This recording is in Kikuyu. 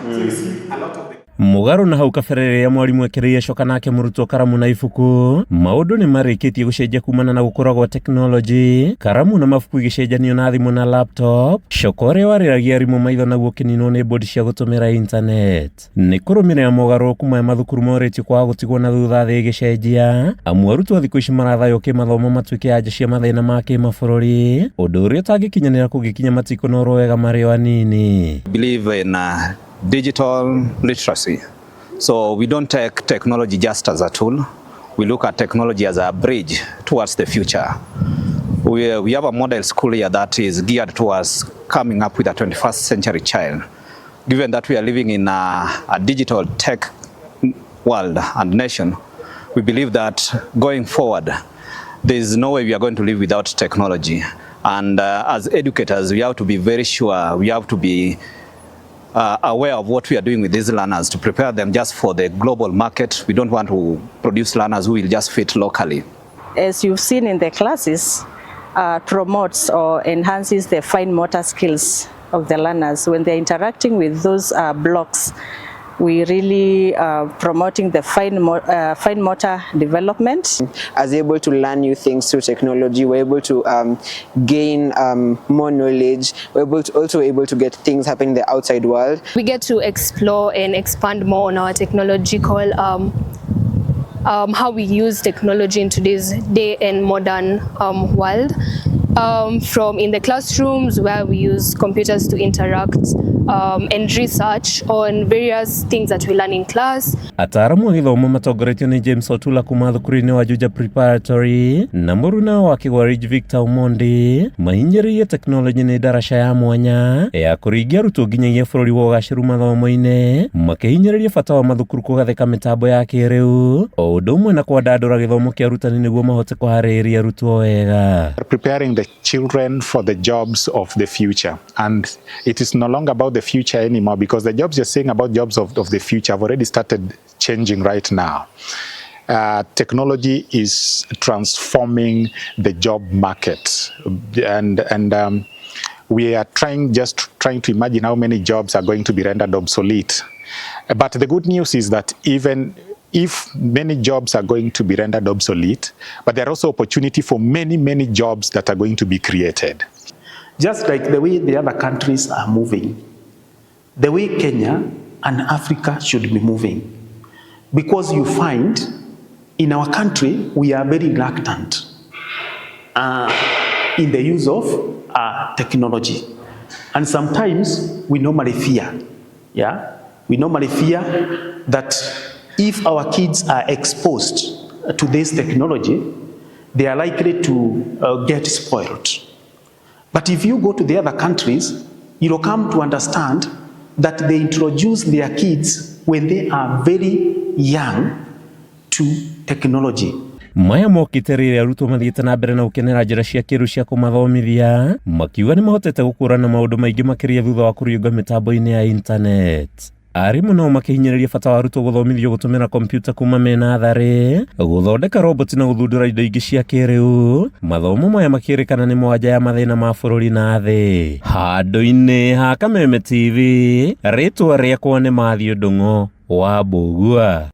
So you see a lot of the Mũgarũ na hau kabere rĩrĩa mwarimũ ekĩrĩire coka nake mũrutwo karamu na ibuku, maũndũ nĩ marĩkĩtie gũcenjia kumana na gũkũra gwa tekinoronjĩ, karamu na mabuku igĩcenjanio na thimũ na laptop, coka ũrĩa warĩragia arimũ maitho naguo ũkĩninwo nĩ bodi cia gũtũmĩra internet. Nĩ kũrũmĩrĩra mogarũrũku maya mathukuru morĩtio kwaga gũtigwo na thutha thĩ ĩgĩcenjia, amu arutwo thikũ ici marathaywo kĩmathomo matuĩke anja cia mathĩna ma kĩmabũrũri, ũndũ ũrĩa ũtangĩkinyanĩra kũngĩkinya matikũnorwo wega marĩ o anini. Believe in digital literacy. So we don't take technology just as a tool. We look at technology as a bridge towards the future. We have a model school here that is geared towards coming up with a 21st century child. Given that we are living in a digital tech world and nation, we believe that going forward, there is no way we are going to live without technology. And as educators, we have to be very sure, we have to be aware of what we are doing with these learners to prepare them just for the global market. We don't want to produce learners who will just fit locally. As you've seen in the classes, promotes or enhances the fine motor skills of the learners. When they're interacting with those blocks, we really promoting the fine motor development. As able to learn new things through technology, we're able to gain more knowledge. We're also able to get things happening in the outside world. We get to explore and expand more on our technological, how we use technology in today's day and modern world. From in the classrooms where we use computers to interact and research on various things that we learn in class. Ataaramu a gĩthomo matongoretio nĩ James Otula kuma thukuru-inĩ wa Juja Preparatory na mũruna wa Kĩgwa Victor Omondi mahinyĩrĩirie tekinoronjĩ nĩ ndaraca ya mwanya ya kũringia arutwo nginyagia bũrũri wa ũgacĩru mathomo-inĩ, makĩhinyĩrĩria bata wa mathukuru kũgathĩka mĩtambo ya kĩrĩu o ũndũ ũmwe na kwandandũra gĩthomo kĩa arutani nĩguo mahote kũharĩrĩria arutwo wega. Preparing the children for the jobs of the future. And it is no longer about the future anymore, because the jobs you're saying about, jobs of the future, have already started changing right now. Technology is transforming the job market, and we are trying just trying to imagine how many jobs are going to be rendered obsolete. But the good news is that even if many jobs are going to be rendered obsolete, but there are also opportunity for many, many jobs that are going to be created. Just like the way the other countries are moving, the way Kenya and Africa should be moving. Because you find in our country, we are very reluctant in the use of technology. And sometimes we normally fear, yeah? We normally fear that if our kids are exposed to this technology, they are likely to get spoiled. But if you go to the other countries, you'll come to understand that they introduce their kids when they are very young to technology. Maya mokĩte rĩrĩa arutwo mathiĩte na mbere na gũkenera njĩra cia kĩrĩu cia kũmathomithia, makiuga nĩ mahotete gũkũrana maũndũ maingĩ makĩria thutha wa kũriũnga mĩtambo-inĩ ya internet. Arimũ nao makĩhinyĩrĩria bata wa arutwo gũthomithio gũtũmĩra kompiuta kuma me natharĩ, gũthondeka roboti na gũthundũra indo ingĩ cia kĩrĩu. Mathomo maya makĩrĩkana nĩ mwanja ya mathĩna ma bũrũri na thĩ. Handũ-inĩ ha Kameme TV, rĩtwa rĩakwa nĩ Matthew Ndung'u wa Mbũgua.